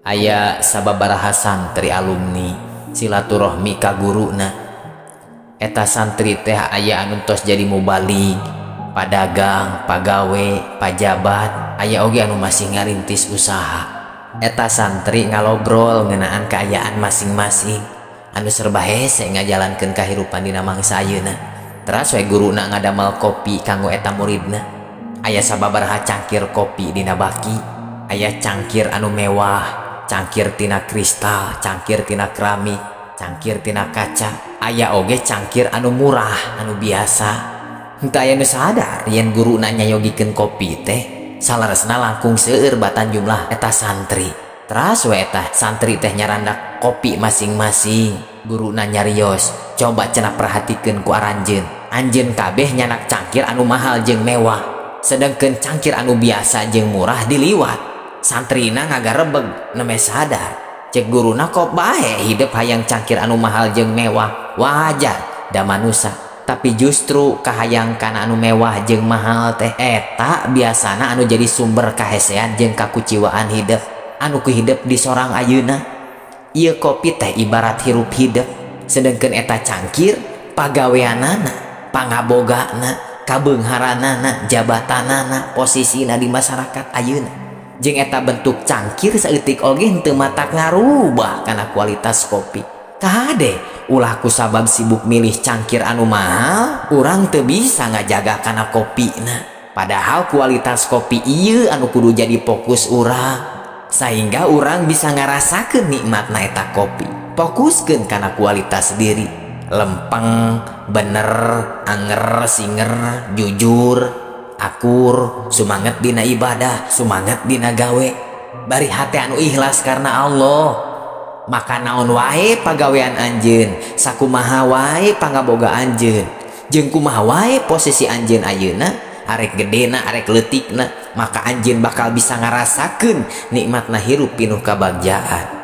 Aya sababaraha santri alumni silaturahmi ka guruna. Eta santri teh aya anu tos jadi mubalig, padagang, pagawe, pajabat, aya oge anu masih ngarintis usaha. Eta santri ngalobrol ngeunaan kaayaan masing-masing anu serba hese ngajalankeun kahirupan dina mangsa ayeuna. Teras we guruna ngadamel kopi kanggo eta muridna. Aya sababaraha cangkir kopi dina baki, aya cangkir anu mewah, cangkir tina kristal, cangkir tina keramik, cangkir tina kaca, aya oge cangkir anu murah, anu biasa. Henteu aya nu sadar yen guruna nyayogikeun kopi teh salaresna langkung seueur batan jumlah eta santri. Teras we eta santri teh nyarandak kopi masing-masing. Guruna nyarios, coba cenah perhatikeun ku aranjeun. Anjeun kabeh nyanak cangkir anu mahal jeung mewah, sedangkeun cangkir anu biasa jeung murah diliwat. Santrina ngagarebeg nembe sadar. Cek guruna kok bae hidup hayang cangkir anu mahal jeung mewah, wajar da manusa. Tapi justru kahayang kana anu mewah jeung mahal teh eta biasana anu jadi sumber kahesean jeung kakuciwaan hidup anu ku hidup di sorang ayeuna. Ieu kopi teh ibarat hirup hidup, sedangkeun eta cangkir pagaweanana, pangabogana, kabeungharanana, jabatanana, posisina di masyarakat ayeuna. Jeung eta bentuk cangkir saeutik oge henteu matak ngarubah kana kualitas kopi. Kade ulah ku sabab sibuk milih cangkir anu mahal, urang teu bisa ngajaga kana kopina. Padahal kualitas kopi ieu anu kudu jadi fokus urang, sehingga urang bisa ngarasakeun nikmatna eta kopi. Fokuskeun kana kualitas diri, lempeng, bener, anger, singer, jujur, akur, sumanget dina ibadah, sumanget dina gawe, bari hate anu ikhlas karena Allah. Maka naon wae pagawean anjeun, sakumaha wae pangaboga anjeun, jeung kumaha wae posisi anjeun ayeuna, arek gedena arek leutikna, maka anjeun bakal bisa ngarasakeun nikmatna hirup pinuh kabagjaan.